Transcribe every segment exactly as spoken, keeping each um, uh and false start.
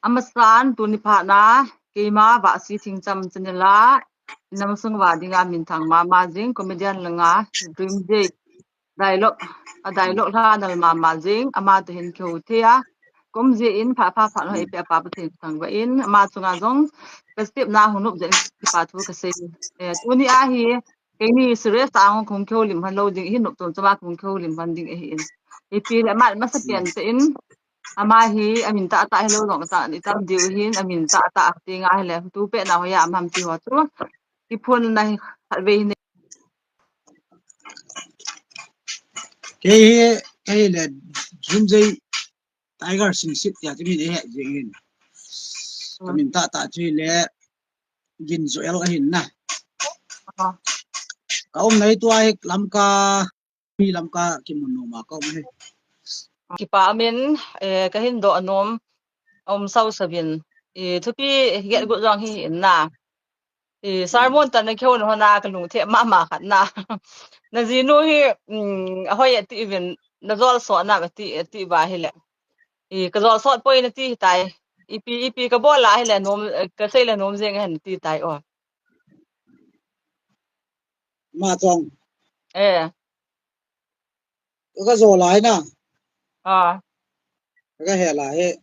Amasan tuni phat na keima Vahsi Thingcham channel a inam sung uva dinga minthang mama jing comedian langa Dream J dialogue, a dialogue lha nal mama jing ama toh hin kihou thei a. Kum jeh in pha pha pha no ipi apa Pathen thangvah in ama chunga jong ka step na hung nop jeh in kipa thu kasei. Eh, tuni a hi keini serious a hung kihoulim lhon lou ding, hi nop chom chom a hung kihoulim lhon ding ahi in. Ipi le ama masa pen te in ama hi amin tah tah hilou jong tah ni tam diu hin amin tah tah ti nga hile tu pet na hoiya um ham ti ho chu. Kiphonna hi khatvei hi nei. Kei hi, kei le Dream J Tiger Singsit tia chu min eihe jing hin. Kamin tah tah chu hile Gin Joel ahin na. Ah. Ka umna hi tua hi Lamka, mi Lamka kimu nom a ka um hi. Kipa umin, eh, kahin doh nom, um, sau savin. Eh, thupi get got jong hi in na. Eh, sermon tah na kihou na hon a kalung thep mama khat na. Na jinu hi, um, ahoi ati uvin, na jol sot na ati, ati uva hile. Eh, ka jol sot poi nati tai. Ipi, ipi kabol a hile nom, eh, kasei le nom jeng hen nati tai o. Ma chong. Eh. Ka jol lai na. Ah. Ka he lai.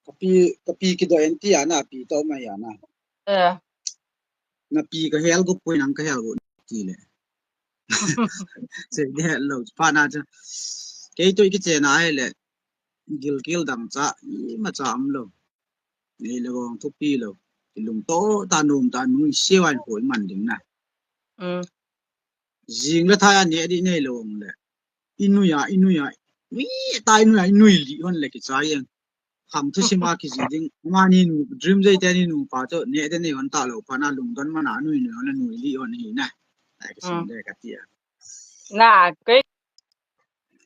Kapi, kapi kidoh en ti a na, pi toh mai a na. Eh. Na pi kahel got poi nang kahel got ti le. Sei de lou, pa na chu. Kei toh kichen a hile. Gilkel dangchah, imacha umlou. Nei le gong thupi lou. Kilungto tah nom tah nuisat a hoi man ding na. Mm. Jing le thai a neh ding neilou le. Inui a, inui a. Ui, ta inui a, inui lih hon le kichai jeng. Khang thusim a kijih ding. Amani nu, Dream J teni nupa chu neh ding nei hon talou. Pa na lungdon man a nui nui hon le nui lih hon hi na. Ai kisim de kati a. Na, kei.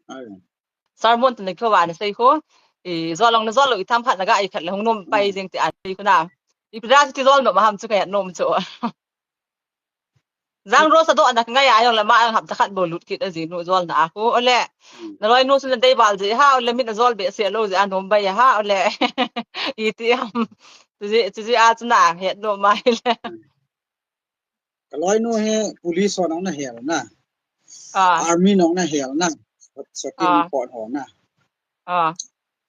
Ai. Sermon tah na kihou va na sei khu. I jol long na jol lou i tham khat na ga i khat le hung nom pai jeng ti a sei khu na. Ipi dia chu kijol nom ham chu kahet nom chu. Jang Rose adoh na kangai a jong le ama jong hapta khat bou lut kit a jinu jol na a khu. Ole. Na loinu chu na dei val jeh ham, ole min ajol behseh lou jeh a nom bai ham, ole. Iti ham. Chuti, chuti a chu na het nom mai le. Ka loinu hi police ho nang na hel na. Ah. Army nang na hel na. Security report ho na. Ah.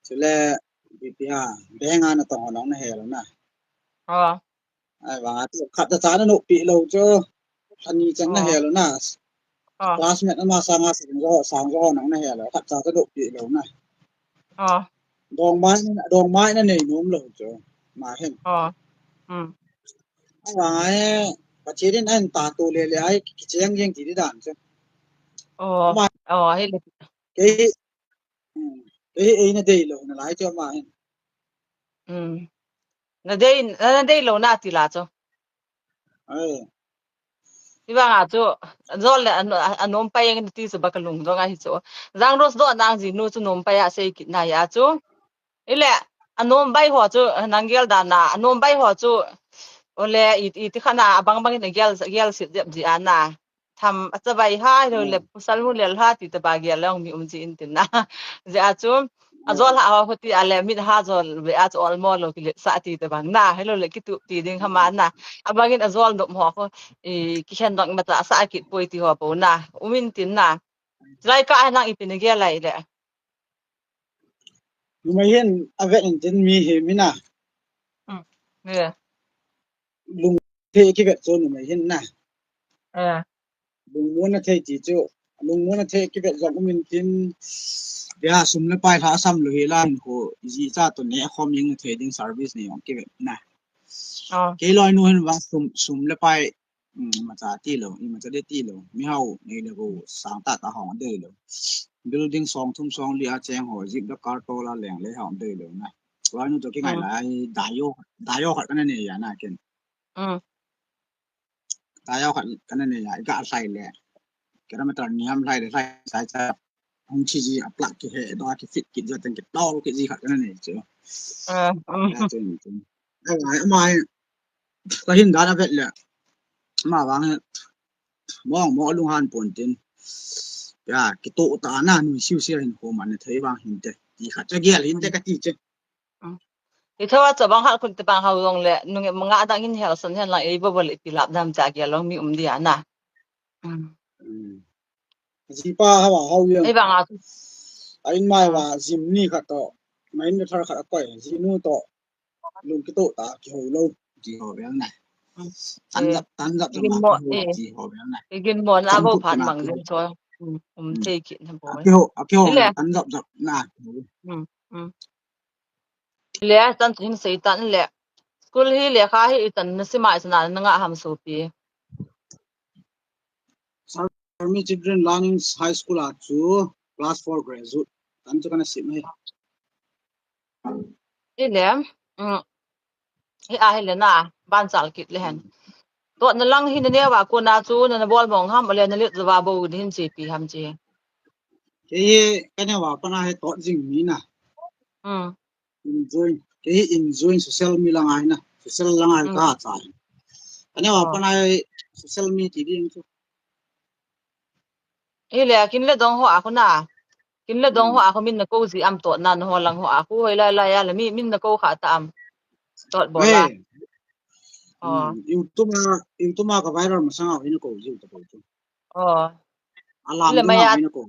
Chule, ipi ham, bank a na tong ho nang na hel na. Ah. Ai, vang a chu, khat cha cha na noppi lou chu. Ani chang na hel na. Ah. Classmate ama sanga sang jo, sang jo nang na hel. Khat cha cha noppi lou na. Ah. Dongmai, dongmai na nei nom lou chu. Ma hin. Ah. Hmm. Ai, vang a, Pathen in ahin tah to le le a kicheng jeng ti di dan chu. Oh. Ama. Oh, hile. Kei, hmm, kei eina dei lou na lai chu ama hin. Hmm. Na dei, na dei lou na ti la chu. Ai. Hivang a chu, jol le an, an, anom pai jeng ti chu ba kalung dong ahi chu. Jang Rose doh na jinu chu nom pai a sei kit na a chu. Ile, anom bai ho chu, nang gel dan na, anom bai ho chu, ole, i, iti khat na, abang bang in agel, gel sit jep ji a na. Tham acha bai ham, ahilou le, pasal mu lel ham, ti tobang gel le, mi um ji in tin na. Jeh a chu, ajol ham ho ti a le, mit ham jol ve a chu, olmo lou kile sah ti tobang na, ahilou le, kitup ti ding ham a na. Abang in ajol nop ho khu, i, kikhen dong imacha sah kit poi ti ho bou na, um in tin na. Lai ka nang ipi na gel lai le. Numei hin avet in tin mi hi mi na. Hmm. Yeah. Lungthei kivet chu numei hin na. Yeah. Lungmonna thei ti chu. Lungmonna thei kivet jong um in tin. Dia sum le pai lha sam lou hi la hin khu. Ji cha toh neh khom jeng na thei ding service nei jong kivet na. Ah. Kei loinu hin vang sum, sum le pai. Hmm, imacha ti lou, imacha de ti lou. Mihao, nei le gou, sang tah tah hong dei lou. Building song thum song li a cheng ho, jeep le car tol a leng le hong dei lou na. Loinu toh kingai lai, Daewoo, Daewoo khat kana nei a na ken. Hmm. Daewoo khat kana nei a, i ga lhai le. Kilometer ni ham lhai le, lhai sai cha. Hung chi ji a plug kihe doh a kifit kit ji a teng kitol kit ji khat kana nei chu. Ah, hmm. Ya chu chu. Ai, ai, amai. Kahin dan avet le. Ama vang hi. Mong mong lunghan pon tin. Ya, kitoh tah na nui siu siu hin khu man thei vang hinte. Ti khat cha gel hinte kati che. Hi tho a chabang hal khun te bang hau long le, nung e manga dang hin hel san hen lang, ei bo bo le pi lap dam cha kia long mi um dia na. Hmm. Hmm. Jipa hawa hau yang. Ei bang a. A in mai wa jim ni khat to. Mai ni thar khat a koi. Jinu to. Lung kito ta ki ho lo. Ki ho yang na. Hmm. Tan jap, tan jap jap. Ki mo, eh. Ki ho yang na. Ki gin mo na bo phan mang jin cho. Hmm. Um, hmm. Te ki na bo. A ki ho, a ki ho. Ile. Tan jap jap na. Hmm. Hmm. Le, tan hin sei tan le. School hi lekha hi ichan na sim a ichan na nga ham sopi. Sarmi Children Learning High School a chu class four graduate. Tan chu kana sim hi. Ile, mm, hi a hi le na, ban chal kit le hen. To na lang hi na ne wa ko na chu na na bol mong ham le na lit za wa bo ni hin chi pi ham chi. Ke hi ka ne wa ko na hi to jing mi na. Mm. Enjoy. Ke hi enjoy social mi lang ai na. Social lang ai ka cha. Ka ne wa ko na hi social mi ti ding chu. Hi le kin le dong ho a ko na. Kin le dong ho a ko min na ko ji am to na ho lang ho a ko hoi lai lai a le mi min na ko kha ta am. Tot bo la. Oh. YouTube a, YouTube a ka viral masang a hin ko ji ta ko chu. Oh. Alam le tu maya na ko.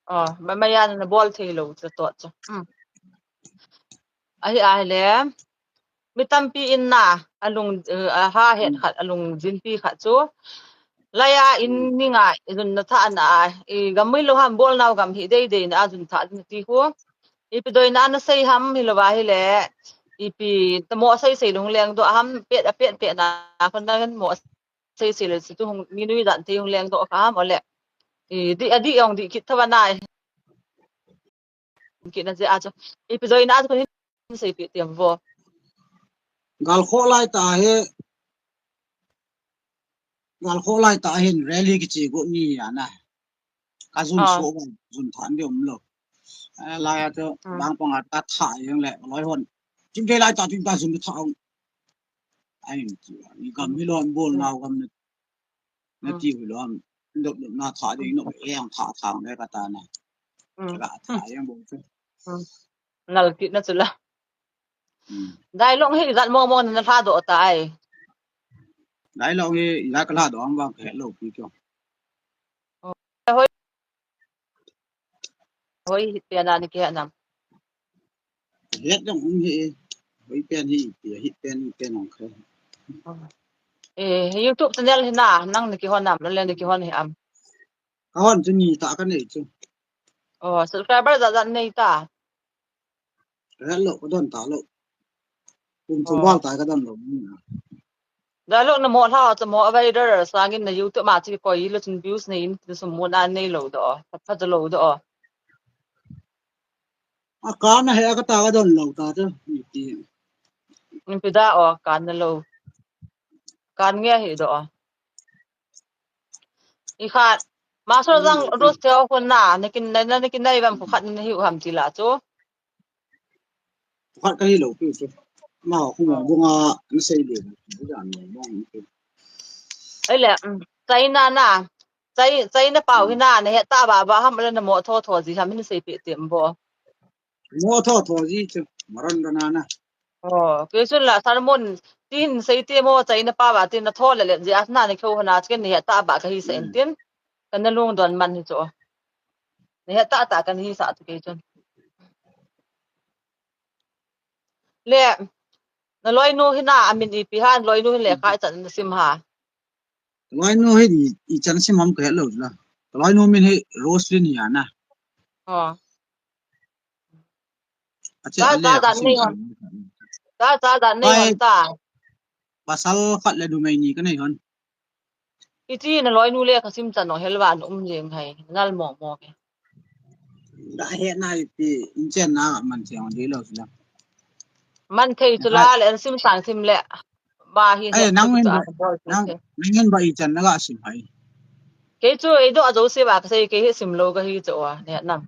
Oh, ma, maya na bol thei lo chu to chu. Hmm. Ahi, ahi le. Mi tampi in na, alung, eh, a ha het khat, alung jin pi khat chu. Laya in ni nga, i jun na tha na, i gam mi lo ham bol nau gam hi dei dei na, a jun tha na ti hu. Ipi doi na na sei ham hi lo wa hi le. Ipi ta mo sei sei lung leng do ham pet a pet pet na, kon na mo sei sei le si tu hung mi nui dan te hung leng do ka mo le. I di a di ong di kit thawa nai. Kit na je a chu. Ipi doi na chu hin sei pi tiam vo. Gal kho lai ta he. Gal kho lai ta hin rally ki chi go ni ya na. Ka jun so jun than de um lo. Lai a chu bang pang a ta tha yang le loi hon. Chim de lai ta tin ta jun tha. Ai, ni gam hi lon bol nau gam na. Na ti hu lon. Dop dop na tha ding no yang tha thang le ka ta na. Ka tha yang bol chu. Ngal kit na chu la. Dai long hi zat mong mong na la do ta ai. Dai long hi la ka la do ang bang ke lo pi kyo. Hoi. Hoi, hi pen a ni kihet nam. Het dong um hi, hoi pen hi, hi pen hi pen ong khe. Eh, YouTube channel hi na, nang ni kihon nam, le ni kihon hi am. Ka hon chu ni ta ka nei chu. Oh, subscriber za za nei ta. Hello, ka don ta lo. Kum thum val tai ka don lo. Dialogue na mo hla cha mo a viral sangin na YouTube ma chi koi lo chun views nei in sum mo na nei lo do. Pha cha lo do. A ka na he ka ta ka don lo ta cha. Ni ti. Ni pi da o ka na lo. Kan nge hi do. I khat. Ma so jang ro seo ko na, na kin na, na kin na i bam ko khat na hi u ham ti la chu. Khat ka hi lo pi chu. Ma khu mo bunga na sei le. Ai le, um, China na. Chai, China pau hi na, na he ta ba ba ham le na mo tho tho ji ham ni sei pi tem bo. Mo tho tho ji chu. Maron da na na. Oh, ke sun la sermon tin sei te mo China pa ba tin na tho le le ji as na ni kho na ken ni he ta ba ka hi sa en tin. Kan na lung don man hi chu. Ni he ta ta kan hi sa tu ke chun. Le, na loinu hi na, amin ipi ha, loinu hi le ka ichan na sim ha. Loinu hi i, ichan sim ham ka het lo la. Loinu min hi Roslyn hi ana. Oh. Ache ta, ale ta dan nei hon. Ta, ta dan nei hon ta. Pasal khat le numei ni ka nei hon. Iti na loinu le ka sim chan ong hel va na um jeng hai, ngal mong mong e. Da he na ipi, in chen na man thei ong di lo sila. Man thei chu la le, an sim sang sim le. Ba hi he nang in ba, nang, nang in ba i chan na ga sim hai. Kei chu ei do a jo se ba ka sei kei he sim lo ka hi chu a, ne nam.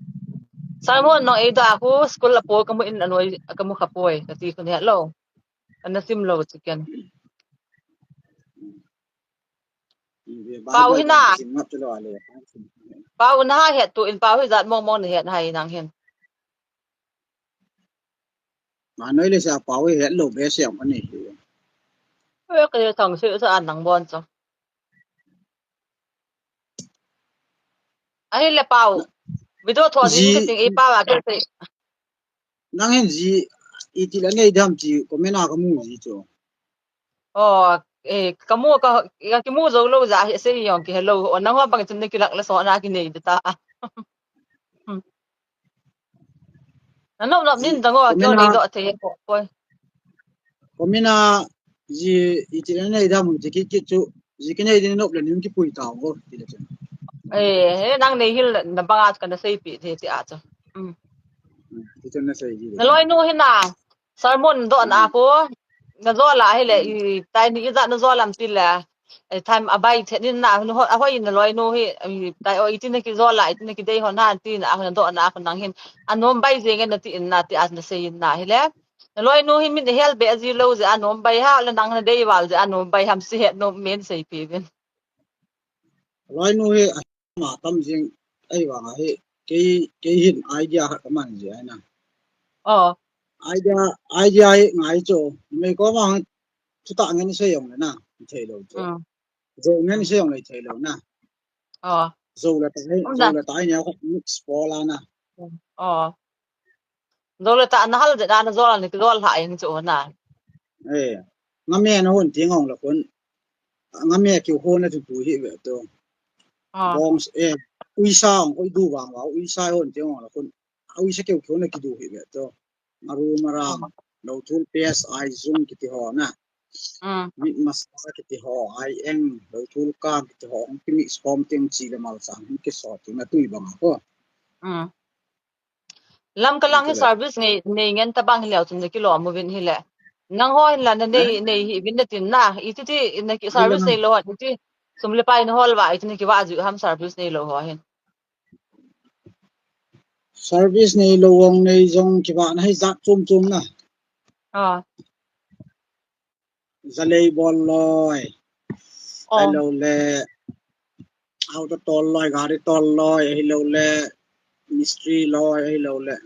Sermon nong ei do a khu school a po ka mu in a noi, ka mu kha poi, ka ti khu ne lo. Ana sim lo chu ken. Pau hi na. Pau na ha het tu in pau hi jat mong mong na het hai nang hin. Manoi le Sia Pau hi het lou be siam ani. Oi, ka thang se sa an nang bon cha. Ahile Pau. Video tho ding ka ting i Pau a ka se. Nang hin ji iti la nei dam ti comment a ka mu ji chu. Oh, eh, ka mu ka, ka ki mu zo lo ja hi se yong ki hello. O nang ho bang chun ne ki lak la so na ki nei de ta. Hmm. Na nop nop nin dang o, kyo nei do the ko. Comment a ji iti la nei dam ti ki ki chu. Ji ki nei din nop le nin ki pui ta o ti le chu. Eh, he nang nei hil na bang a ka na sei pi the ti a chu. Hmm. Ti chu na sei ji. Na loi nu hi na. Sermon dohna a ko, na jol a hile, i, tai ni ijat na jol am ti le, eh, time a bai chet in na, a hoi na loi nu hi, i, tai o iti na ki jol a, iti na ki dei hon han ti na, a hoi na dohna a ko nang hin, a nom bai jeng e na ti in na, ti a na sei in na hile. Na loi nu hi min hel be ji lo je a nom bai ha, le nang na dei val je a nom bai ham si het nom men sei pi vin. Loi nu hi, a ma tam jing, ei vang a hi, kei, kei hin idea khat ka man ji ai na. Oh. Idea, idea hi ngai chu, mei ko ma hang, chu ta ngen se yong le na, thei lo chu. Mm. Zo ngen se yong le thei lo na. Oh. Zo le ta, zo le ta ai nia ko mix po la na. Oh. Jol le ta na hal je na na jol ni ki jol ha ing chu na. Eh, nga me na hon ti ngong la kun. Nga me ki hon na tu tu hi ve to. Ah. Bong, eh, uisa ong ko du bang wa uisa hon ti ngong la kun. Uisa ki hon na ki du hi ve to. Maru mara. Ah. Lo thul P S I zung ki ti ho na. Mm. Mit masala ki ti ho, ai eng, lo thul ka ki ti ho, ki mix form ting chi le mal sang ki so ti na tui bang ko. Mm. Lam ka lang hi service nei, nei ngen ta bang hi leo chun na ki lo mu vin hi le. Nang ho hin la na nei, nei hi vin na tin na. I ti ti na ki service nei lo hon, i ti sum le pai na hol va, i ti na ki va ju ham service nei lo ho hin. Service nei lo wang nei jong ki va na hi jat chum chum na. Ah. Zalei bol loi. Oh. Ahilou le, auto tol loi, gari tol loi, ahilou le, mistri loi, ahilou le,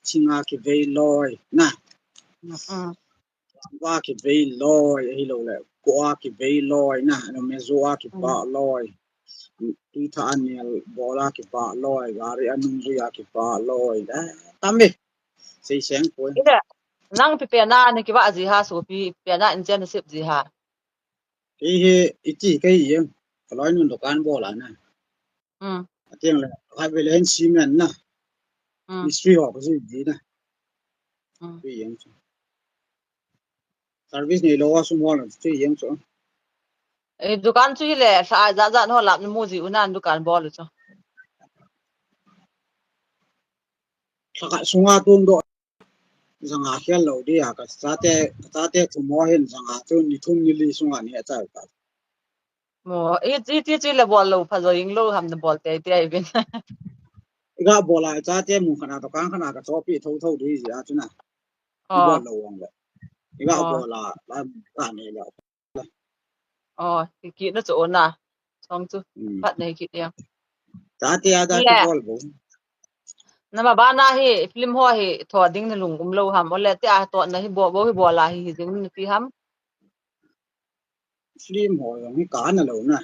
chinga kivei loi, na. Mm. Va kivei loi, ahilou le, ko a kivei loi, na, no me zo a kipa loi. Tui tha anel, bol a kipa loi, gari anung zui a kipa loi, da, tam ve. Sei seng poi. Ida, nang pi pe na, na ki va ji ha, so pi pe na, in chen sep ji ha. Kei hi, iti kei hi, ka loi nun dukan bol a na. Mm. Atiang le, hai ve le hen cement na. Mm. Mistri ho ka ji ji na. Mm. Kei hi. Service nei lo a sum hol chu jeng chu. Eh, dukan chu hi le, sa ja ja no lap ni mu ji u nan dukan bol chu. Sa ka sunga tung do. Janga khel lo di a ka chate, ka chate chu mo hin janga chu ni thum ni li sunga ni a chai ka. Mo, i, i ti chi le bol lo pha jo ing lo ham na bol te te ai bin. I ga bol a chate mu khana to kan khana ka chopi tho tho di ji a chu na. I bol lo wang le. I ga bol a la ka ne le. Oh, ki ki na chu na. Song chu. Hmm. Phat nei ki ya. Chate a da ki bol bo. Na ma ba na hi film ho hi tho ding na lung um lo ham. Ole ti a to na hi bo bo hi bol a hi hi ding na ti ham. Film ho jong hi ka na lo na.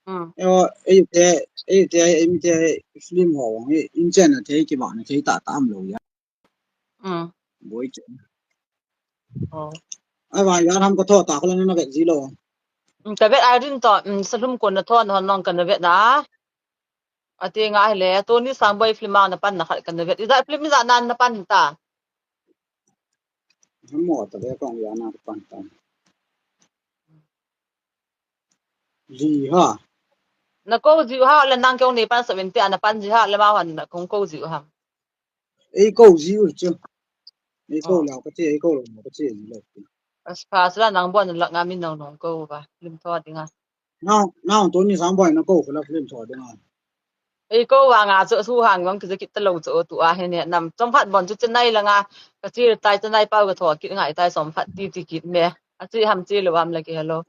Mm. Eo, ei te, ei te, ei mi te film ho jong hi in chen na thei ki ba na thei ta tam lo ya. Mm. Boi chen. Oh. Ai wa ya nam ka tho ta ko la na vet ji lo. Mm, ka vet ai rin to, mm, sa lum ko na tho na hon long ka na vet na. Ati nga hi le, Tony Sangboi film a na pan na khat ka na vet. Ida film ida nan na pan ta. Hamo ta ve kong ya na pan ta. Ji ha. Na ko ji ha le nang kong ni pan seventy ana pan ji ha le ma han na kong ko ji ha. Ei ko ji u chu. Ei ko la ka che, ei ko lo ka che ji lo. As pa sala nang bon la nga min nong nong ko ba. Lim tho dinga. Nang, nang Tony Sangboi na ko ko la film tho dinga. Ei ko wa nga chu su hang yong ki kit ta lo chu tu a he ne nam chom phat bon chu Chennai la nga ka chi tai Chennai pau ka tho kit ngai tai som phat ti ti kit me. A chi ham chi lo am la ki hello.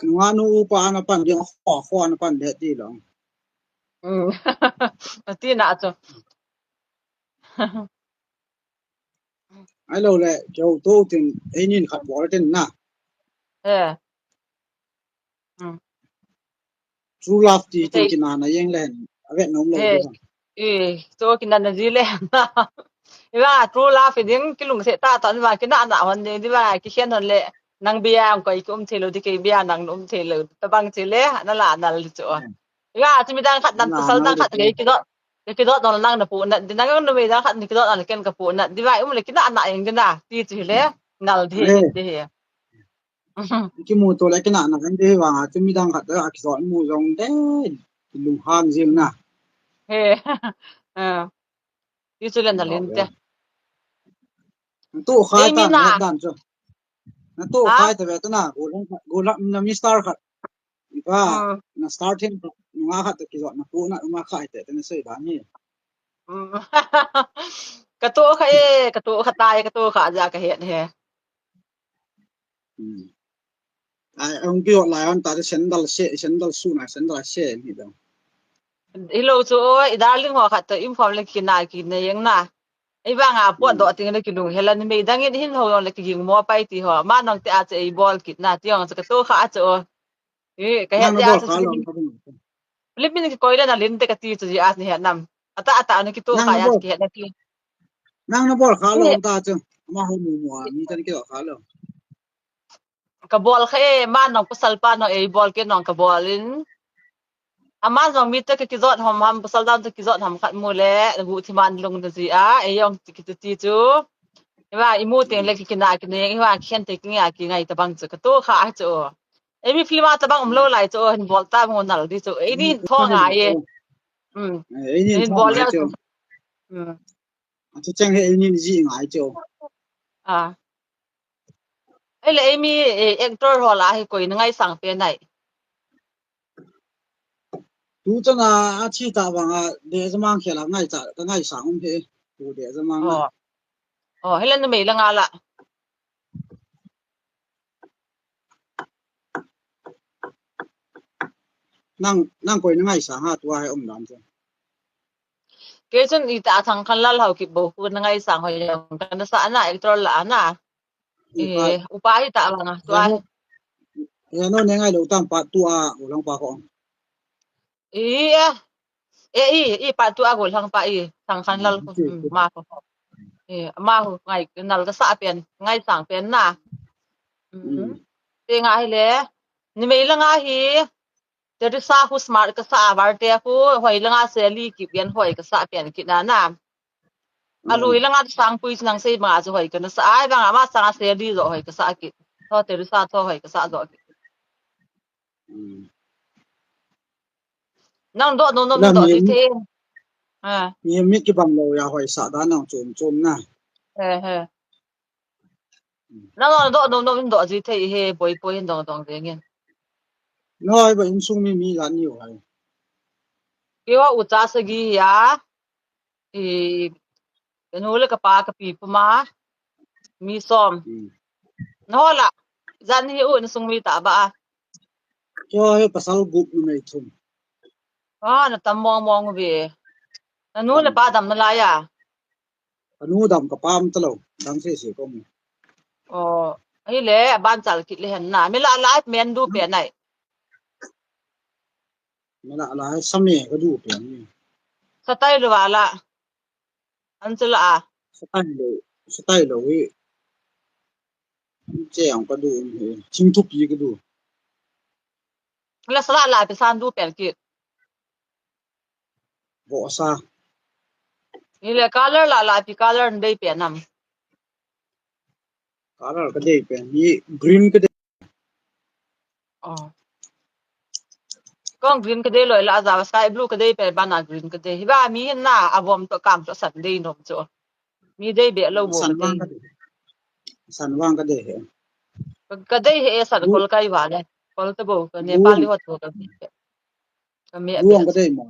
Nunga nu upa ana pan ding kho kho ana pan de ti lo. Mm. Ti na chu. Ai lo le, keu to tin, ei nin khat bol tin na. Eh. Hmm. True love ti tin kinana jeng le, a vet nom lo. Eh. Ti. Eh, to kinana ji le. Iba, true love ding, kilungset ta ta, iba, kinana hon ding, iba, kikhen hon le, nang bia ang koi ki um thei lo, ti kei bia nang um thei lo, tabang ti le, na la nal chu. Hmm. Iba, chu midang khat nan, pasal dang khat kei kidot. Kei kidot nol nang na pu na, di nang numei dang khat ni kidot nol ken ka pu na, di vai um le kina na eng dina, ti chu le, nal di, eh, di he. Kimu to le kina na eng di vang a, chu midang khat a kidot mu jong de, lunghang jing na. He. Ah. Ti chu le na lin te. Tu khai ta na dan chu. Na tu khai ta ve ta na, golang, golang na mister khat. Iba, hmm, na starting, nunga khat to kijot na pu na, uma kha ite, te na sei dan ni. Hmm. Ka to kha e, ka to kha tai, ka to kha ja ka het he. Hmm. Ai, ang kijot lai an ta, sandal se, sandal su na, sandal se ni da. Ilo chu, oi, darling ho khat to, im khom le kina, kina jeng na. Ei vang a pot do ting le kilung hela ni mei dang in hin ho le kiging mo pai ti ho. Ma nong te a che ei bol kit na ti ong che ka to kha a che o. E, ka he ya che. Limin ki koi le na lin te ka ti chu ji as ni he nam. Ata ata ni ki to kha ya ki he na ti. Nang na bol kha lo ta chu. Ma ho mu mo mi tan ki kha lo. Ka bol kha e, ma nong pasal pa nong ei bol ke nong ka bol in. Ama jong mi te ka kijot ham ham, pasal dam te kijot ham khat mu le, na gu thi man lung na ji a, ei jong ti ki ti chu. Iwa imu teng le ki kina ki ne, iwa khen te ki ngai ki ngai ta bang chu ka to kha chu. Ei mi film a ta bang um lo lai chu, hin bol ta mo nal di chu. Ei ni tho ngai e. Hmm. Ei ni hin bol ya chu. Hmm. A chu chang he ei ni ji ngai chu. A. Ei le ei mi, eh, actor ho la hi koi na ngaisang pe nai. Tu chana a chi ta vang a de jamang khela ngai cha ka ngaisang um he. Tu de jamang. Oh. Oh, hela numei la nga la. Nang, nang koi na ngaisang ha tu a he um dan chu. Kei chun ita Thangkhanlal Haokip bou khu na ngaisang hoi jong ka na sa na actor la na. Upa. Eh, upa hi ta vang a, tua. Jano, jano ne ngai lo tam pa tua, u lang pa ko. Eh, eh, eh, eh, eh, pa tua ko lang pa, eh, Thangkhanlal ko, okay, mm, okay. Ma ko. Eh, ma ko ngai, nal ka sa pen, ngaisang pen na. Mm. Mm. Te ngai le, numei la nga hi, Teresa khu smart ka sa a, Varte khu hoi langa Sally Kipgen hoi ka sa pen kit na na. A lui langa Sangpui chu nang sei banga chu hoi ka na sa ai banga ama sanga Sally jo hoi ka sa kit. Tho Teresa tho hoi ka sa jo kit. Hmm. Nang do no no do ti the. Ha. Mi mi kibang lo ya hoi sa da nang chom chom na. He he. Nang dong dong dong dong ji thei he, boi boi hin dong dong jeng in. Noi ba insung mi mi la ni o hai. Kei ho u cha sagi ya. I, ka nu le ka pa ka pi puma. Mi som. Hmm. Nang ho la. Jan hi u insung mi ta ba a. Kei ho hi pasal gup numei thum. Ah, na tam mong mong ve. Na nu le pa dam na la ya. Ka nu dam ka pa um ta lo, dam sese ka um. Oh, ahile, aban chal kit le hen na. Mi la la men du pe nai. Mi la la sa me ka du pe ni. Sa tai lo wala. An chu la a. Sa tai lo, sa tai lo hi. Che ang ka du um hi. Ching thupi ka du. La sa la la pe san du pe kit. Vohsa. Ni le color la la pi color dei pe nam. Color ka dei pe ni green ka dei. Oh. Kong green ka dei loi la ja sky blue ka dei pe bana green ka dei. Hi ba mi hin na a vom to kam to san dei nom cho. Mi dei be lo bo san ka dei. San vang ka dei he. Ka dei he san kol kai wa le. Kol to bo ka Nepali hot bo ka. Ka me. Luang ka dei mo.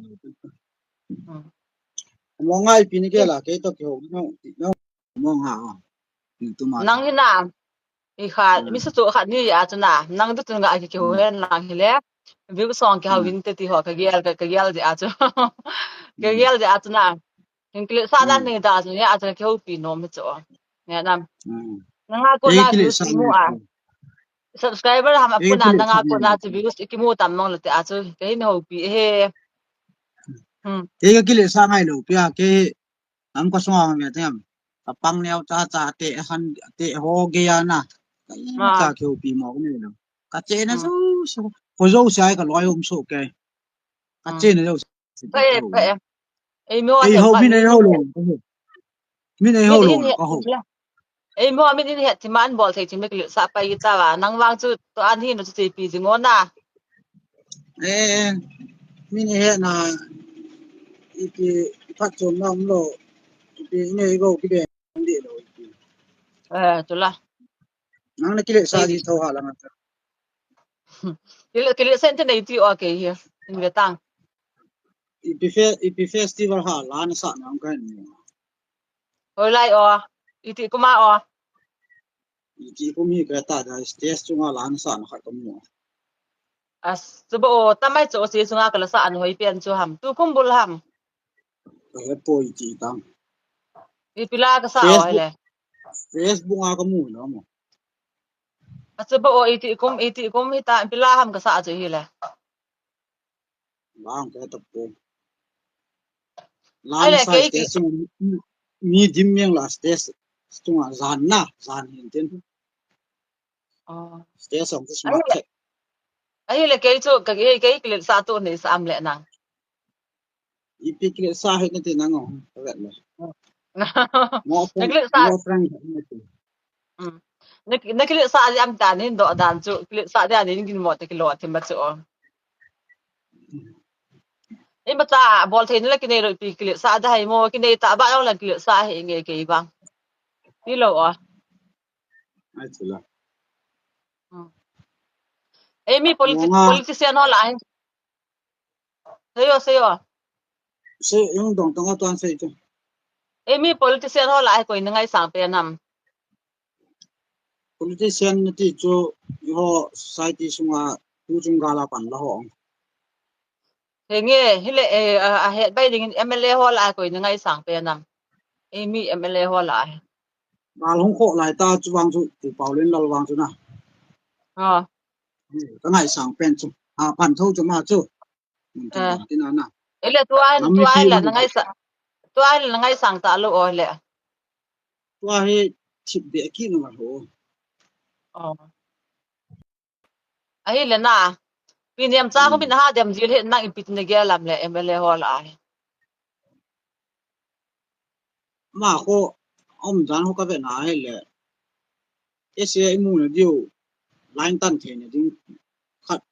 Hmm. Mo ngai pi ni ke la ke to ke ho no. No mo nga. Ni tu ma. Nang hi na. I kha mi sa chu kha ni ya chu na. Nang du tu nga ki ke ho hen lang hi le. View song ke ha win te ti ho ka gel ka gel de a chu. Ka gel de a chu na. Hin kile sa dan ni da chu ya chu ke ho pi no mi chu. Nge nam. Hmm. Nanga kona views kimu a. Subscriber ham apuna nanga kona chu views kimu tam mong le te a chu. Kahin houpi e. Hmm. Kei kakile sa ngai lou pi a kei. Nam ka sunga nge te ham. Ka pang neo cha cha te han te ho ge ya na. Ka i ma cha keu pi mo ne lo. Ka che na so so. Ko jo sai ka loi um so ke. Ka che na jo. Ka e, ka e. Ei mo ei ho min ei ho lo. Min ei ho lo ka ho. Ei mo min in het ti man bol thei ti mek le sa pa i ta wa. Nang wang chu to an hi no chu te pi jing o na. Eh, min he na, ipi phat chom na um lo, ipi ne i go ki be, di lo, ipi. Eh, tu la. Nang na kile sa di tho ha la nga. Kile, kile sen te nei ti o ke hi, in ve tang. Ipi fe, ipi festival ha la na sa na ka ni. Hoi lai o, iti kuma o. Iti kum hi ka ta da stage chunga la na sa na khat ka mu. As, chuba o, tamai chu stage chunga ka la sa an hoi pian chu ham. Tu kum bul ham. Ka he poi iti tang. Ipi la ka sa o le. Facebook a ka mu lo mo. A chuba o iti kum, iti kum hi ta, ipi la ham ka sa chu hi le. Lang ka ta po. Lang sa stage mi dim miang la stage chunga zan na, zan hin tin. Oh. Stage song chu smart. Ai le kei chu ka kei kile sa tu nei sa am le nang. Ipi kile sa he na ti nang o. Ka vet le. Mo kile sa. Mo friend. Na, na kile sa di am ta nin do dan chu, kile sa di an nin gin mo te kilo te ma chu o. I ma ta bol thei ni la kinei lo pi kile sa da hai mo, kinei ta ba lo la kile sa he nge kei bang. Ti lo o. Ai chu la. Ei mi politician ho la hai. Seyo, seyo. Se, yung dong tong atuan se ito. Ei mi politician ho la ai koi na ngai sang pe nam. Politician na ti chu ho society sunga tu chung gala pan la ho. He nge, hile, eh, a, a het bai ding M L A ho la ai koi na ngai sang pe nam. Ei mi M L A ho la ai. Bal hung kho lai ta chu vang chu, tu Pau Len Lal vang chu na. Ah. Ka ngai sang pen chu. A pan tho chu ma chu. Mun chu tin na na. Ele tua, tua le na ngai sa. Tua le na ngai sang ta lo o le. Tua he chip be ki no ho. Oh. Ahi le na. Pi niam cha ko min ha dem jil he nang ipi tin ge lam le M L A ho la ai. Ma ko om jan ho ka ve na he le. Ese imu na diu. Line tan the ne ding khat.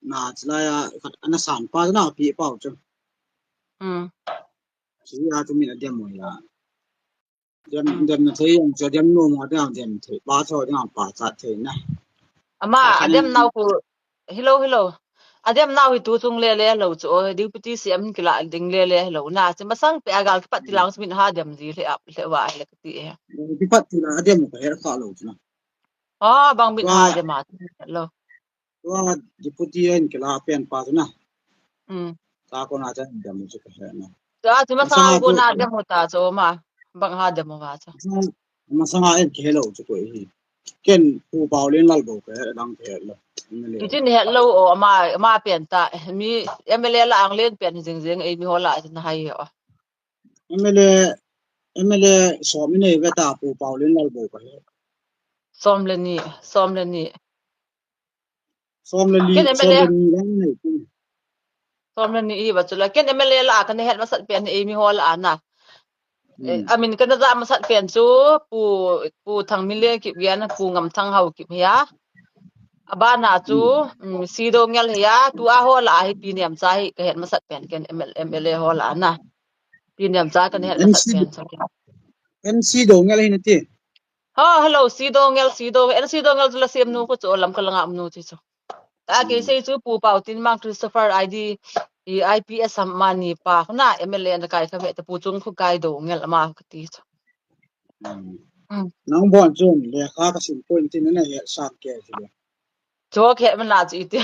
Na chila ya khat ana san pa na pi pau chu. Hmm. Chi ya chu min a dem mo ya. Dem, dem na thei ang chu dem no mo dem, dem thei. Pa tho dem pa cha thei na. Ama adem nau ko hello hello. Adem nau hi tu chung le le lo chu o, deputy C M kila ding le le lo na. Chi masang pe agal kipat ti lang min ha dem ji le ap le wa le ti he. Kipat ti la adem ka he kha lo chu na. Ah, bang min ha dem a lo. Tua deputy in kila pen pa chu na. Hmm. Ka ko na cha dem chu ka he na. Tua chu masang ko na dem ta chu ma. Bang ha dem ma chu. Masang a en ke lo chu ko hi. Ken Pu Pau Len Lal bo ke dang ke lo. Kitin he lo o ma ma pen ta mi M L A la ang len pen jing jing ei mi ho la na hai o. M L A M L A som nei ve ta Pu Pau Len Lal bo ka he. Som le ni, som le ni. Som le li, ken som le ni lang nei pu. Som le ni i va chu la. Ken M L A la ka ne het masat pen ei mi ho la na. Eh, hmm. Amin ka na ja masat pen chu Pu, Pu Thang Min Leng Kip Gen, Pu Ngam Thang Hau Kip ya. Abana chu, hmm, um, Sido Ngel ya, tu a ho la hi Pi Niam Cha hi ka het masat pen ken M L, M L A ho la na. Pi Niam Cha ka ne het masat pen chu. M C Dongel ahi nati. Ha, hello, C Dongel, C Dongel, N C Dongel chu la siam nu ko chu lam ka langa um nu chu chu. Ta ke sei chu Pu Pau Tin Mang Christopher I D, i I P S ham mani pa, na M L A na kai ka ve ta Pu Chung Khu Kai Dongel ama ka ti chu. Hmm. Nang bon chun le kha ka sim point tin na he sa ke chu. Chu ke man la chu iti.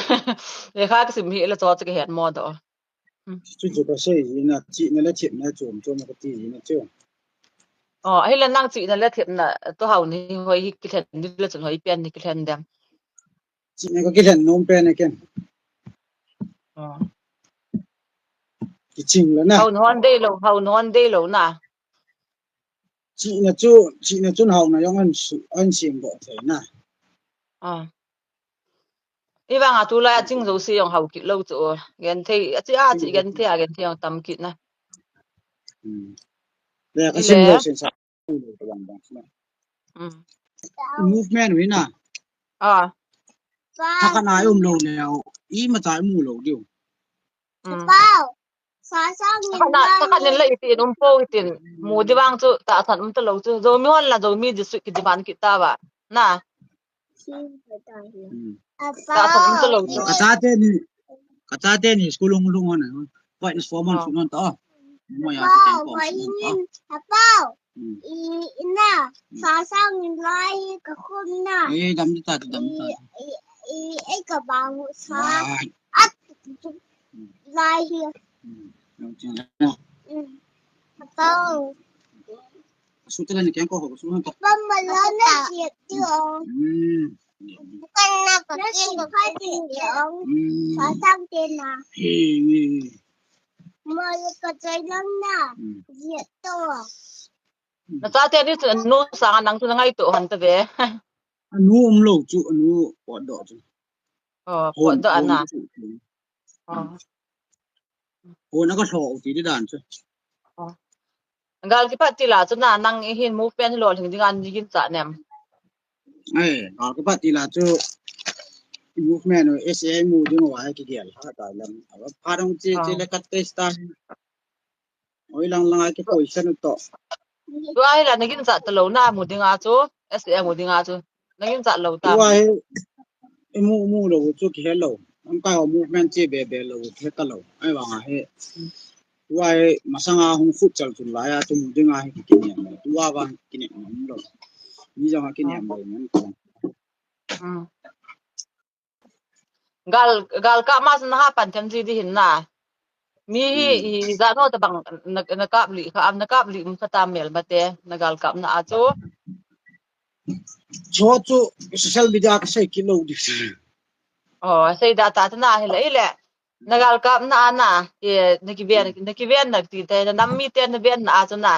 Le kha ka sim hi la chu ke het mo do. Hmm. Chu chu ka sei hi na, chi na le chip na chom chom ka ti hi na chu. Oh, ahile nang chihna le thepna toh hao ni hoi hi kilhen ni le chun hoi pen ni kilhen dem. Chihna ka kilhen nom pen e ken. Oh. Kiching lou na. Hao non dei lou, hao non dei lou na. Chihna chu, chihna chun haona jong ahin su, ahin sem doh thei na. Ah. Ivang a tulai a ching jouse jong hao kit lou chu. Genthei, achi a chi genthei a genthei jong tam kit na. Hmm. Le ka sim lou sen sa. Hmm. Movement wi na. Ah. Thakhat na um lou le, imacha imu lou diu. Hmm. Thakhat na, thakhat nin la itin um po itin. Mu di vang chu tahsan um talou chu. Zomi hon la Zomi district ki demand kit tauva. Na. Hmm. Tahsan um talou chu. Ka chate ni, ka chate ni school lung lung hon. Fight for mon su non ta. Mo ya ki ten ko su non ta. Hmm. I, ina, hmm, sasang lai ka khum na. Eh, dam ta, dam ta. I, i, i, ka bang sa. At lai hi. Hmm. Dam ta. Hmm. Pau. Su tala ni keng ko ko su ta. Pam ma la na siap ti o. Hmm. Bukan na ka kin ka kin ti o. Hmm. Sasang te na. He, he. Ma ka chai lang na. Hmm. Siap to. Na chate ni chu anu sanga nang chu na ngaito hon ta ve. Anu um lou chu, anu potdoh chu. Oh, potdoh ana. Oh. Hon a ka lho ti di dan chu. Oh. Gal kipat tila chu na nang ihin movement lolhing dinga na ginchat nem. Ai, gal kipat tila chu movement S A mu ding wa kigel ha ta lam. Ava pharong che che le kat te sta. Oi lang lang a ki position u toh. Tua hi la na ginchat talou na mu dinga chu, S A mu dinga chu. Na ginchat lou ta. Tua hi, i mu, mu lou chu kihe lou. Am ka movement che be be lou, kihe talou. Ai vang a hi. Tua hi, masanga hung khut chal chun lai a chu mu dinga hi kinem lou. Tua vang kinem lou. Mi jong a kinem lou. Hmm. Gal, gal kap ma na ha pan them ji di hin na. Mi hi, hmm, i ja no tabang na, na kap li kha am na kap li um kha ta mel mate na gal kap na a chu. Cho chu social media ka sei kit lou di. Oh, sei da ta ta na hi le, hi le. Na gal kap na a na, e, na kiven, na kiven na ti te, na nam mite na ven na a chu na.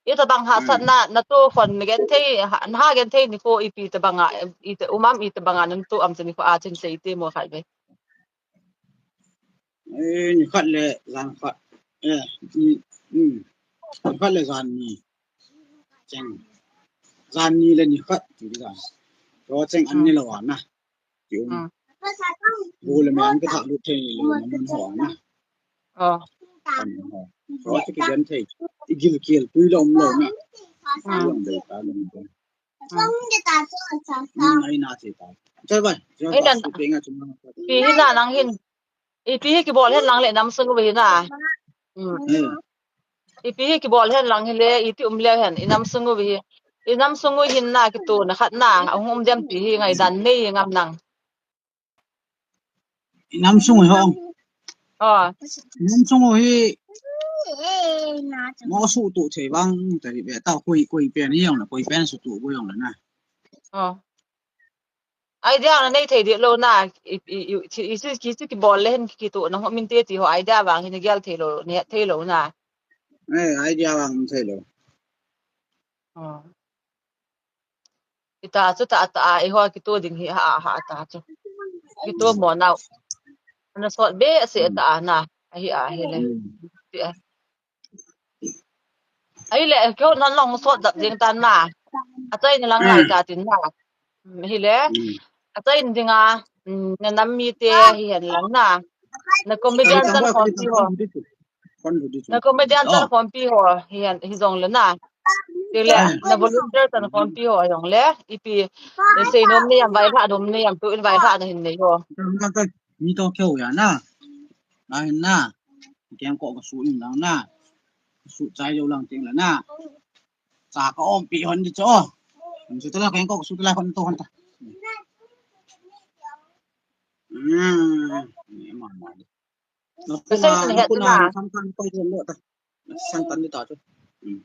Itabang hahsatna, hmm, na to khon na genthei, ha, na ha genthei nikho ipi tabanga, ita, um am itabanga nang to am chu nikho a chun sei te mo khat ve. Eh, nikhat le jan khat. Eh, ni, hmm. Nikhat le jan ni. Cheng. Jan ni le nikhat ti di jan. Ro cheng an ni lou ana. Ti um. Hmm. Bu le me an ka thah lut thei lou na mun ho na. Oh. Kan ho. Ro ti ki den thei. I gil kiel tui lou um lou na. Hmm. Lou dei ta lou dei. Hmm. Hmm, ai na che ta. Choi bai. Choi bai. Ai na. Su pe nga chuma. Pi hi na nang hin. Ipi hi kibol hen lang le nam sung u hi na. Hmm. Hmm. Ipi hi kibol hen lang hi le, iti um le hen, i nam sung u hi. I nam sung u hin na kitoh na khat na, ahung um dem ti hi ngaidan nei ngam nang. I nam sung u hi hong. Oh. I nam sung u hi. Mo su tu thei vang, ta hi be ta koi, koi pen hi jong na, koi pen su tu bo jong na na. Oh. Idea na nei thei di lou na, i, i, i, i, i, ki, ki, kibol le hen kitoh na ho min te ti ho idea vang hin gel thei lou, ne thei lou na. Eh, idea vang thei lou. Oh. Ita chu ta ta, i ho kitoh ding hi ha, ha ta chu. Kitoh mo nau. Ana sot be se ta na, ahi a, hi le. Ti a. Ahile, keu non long sot dap ding tan na. Achai ni lang lai ta tin na. Hmm, hile. Hmm. Achai ni dinga, hmm, na nam mite hi hen lang na. Na comedian chan khompi ho. Na comedian chan khompi ho hi hen, hi jong le na. Tile, na volunteer chan khompi ho jong le. Ipi, sei nom ni am, vaihla nom ni am, tu in vaihla na hin nei ho. Mi to keu ya na. Na hin na. Keng ko ka su in lang na. Su chai jou lang ting la na. Cha ka om pi hon di cho. Su ta la keng ko ka su ta la hon to hon ta. Hmm. Ni ma ma. Na ku na, na ku na, sam tan ko jo lo ta. Sam tan di ta cho. Hmm.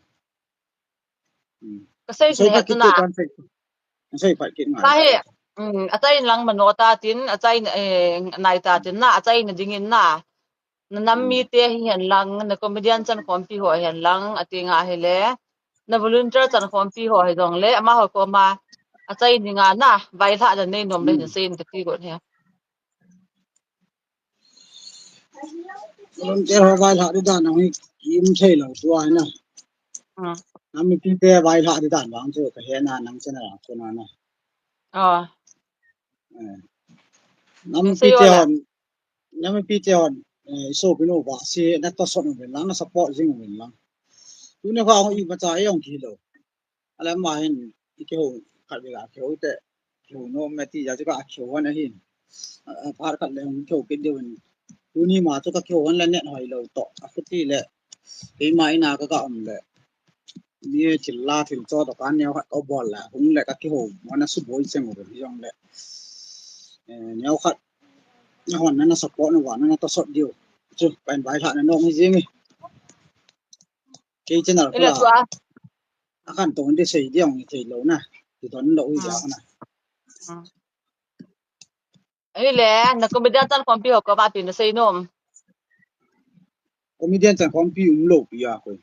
Kasei chu he tu na. Kasei pat kit ngai. Kahi. Achai in lang mano ta tin, achai in, eh, nai ta tin na, achai in ding in na. Na nam mite hi hen lang, na comedian chankhompi ho hen lang, ati nga hile. Na volunteer chankhompi ho hi jong le, amaho koma achai in nga na, vailhah dan nei nom le hin sei in kati got he. Volunteer ho vailhah di dan hi kim thei lou tua na. Nam mipite vailhah di dan vang chu kahe na nang channel a chu na na. Nam mipite hon, nam mipite hon, eh, i sopinu Vahsi na tosot uvin lang, na support jing uvin lang. Tuni kha hung imacha ei hung kilou. Alam ma hin i kihou khat vei a kihou te, kihou nom e ti ja chu ka kihou hon ahin. A, a, phat khat le hung kihou kit diu hin. Tuni ma chu ka kihou hon le net hoi lou toh. Akhuti le keima in a ka ka um le. Mi thil la thil cho toh ka neo khat ka bol le hung le ka kihou. Mo na suboi cheng u le jong le. Eh, neo khat. Na hon na support na va na tosot diu. Chu pen vailhah na nom hi jing e. Kei channel khu a. Akhan tong de sei diang ni thei lou na. Ti don lou i ja na. Ahile, na comedian chankhompi ho koma ipi na sei nom? Comedian chankhompi umlou pi a koi.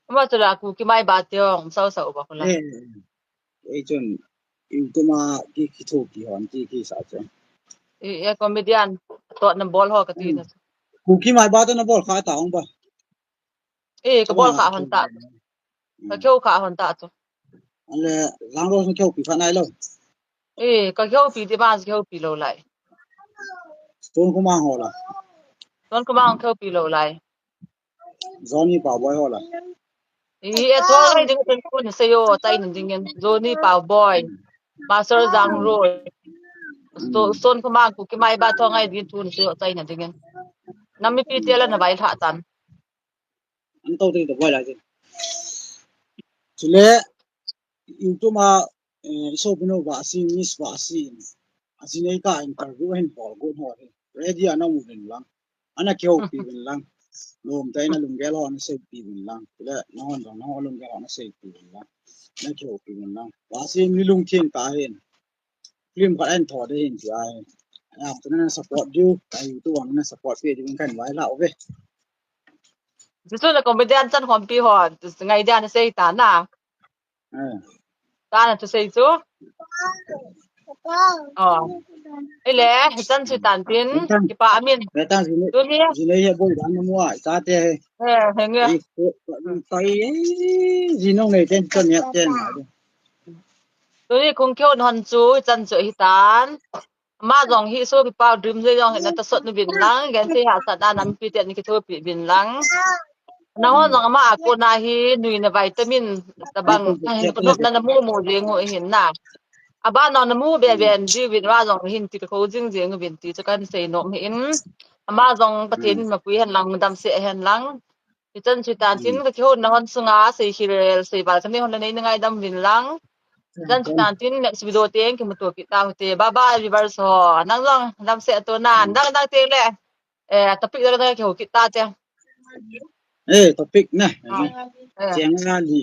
Ama chu la Kuki Maiba te hung sao sao ba khu la. Eh, eh, eh. Ei chun, YouTube a ki, kithopi hon ki, kisa chu. Eh, eh, comedian toh na bol ho kati na. Kuki Maiba toh na bol kha ta hung ba. Eh, ka bol kha hon ta. Ka kihou kha hon ta chu. Ale, Langrose na kihoupi kha nai lou. Eh, ka kihoupi ti ban kihoupi lou lai. Stone Khumang ho la. Stone Khumang kihoupi lou lai. Johnny Paoboi ho la. Eh, eh, thong ngai ding tun tun sei o, chai na ding in. Johnny Paoboi. Master Jangro. Sto-, Stone Khumang Kuki Maiba thong ngai ding tun sei o, chai na ding in. Nam mipite la na vailhah tan. An to te to boi la je. Chule, YouTube a, eh, i sopinu Vahsi, Miss Vahsi. Ajinei ka interview hin bol got ho hi. Ready a na um uvin lang. Ana kihoupi uvin lang. Lom tai na lunggel ho na seipi uvin lang. Chule, na hon dong, na hon lunggel ho na seipi uvin lang. Na kihoupi uvin lang. Vahsi mi lungthim ta hin. Film khat ahin tho de hin ti ahi. Ahi, tu na support diu, ka YouTube a na support pe diu kan vailhah uve. Chu chu na comedian chankhompi ho, ngai dia na sei ta na. Eh. Ta na chu sei chu. Oh. Ile, hichan chu tan tin, kipa amin. Tuni. Jile ye boi dan mo a, ta te. Eh, henge. Ai, ko, tai, eh, jinong nei ten chan ya ten. Tuni khung kihou hon chu, chan chu hi tan. Ama jong hi sopi pa dream jong hi na tosot uvin lang, gen se ha sa na nam pi te ni kithopi uvin lang. Na hon jong ama a kona hi nui na vitamin tabang, na hin kudop na na mu mu jing u hin na. Aba no na mu be be an ji uvin va jong hin ti ko jing jing uvin ti chu kan sei nom hi in. Ama jong Pathen in mapui hen lang, dam se hen lang. Hichan chu tan tin ka kihou na hon sunga, sei khirel, sei val ka nei hon la nei na ngaidam uvin lang. Hichan chu tan tin next video teng kimuto kit ta u te. Bye bye, viewers ho. Nang jong dam se to na, nang dang teng le. Eh, topic dang dang kihou kit ta te. Eh, topic na. Ah, eh. Cheng na li.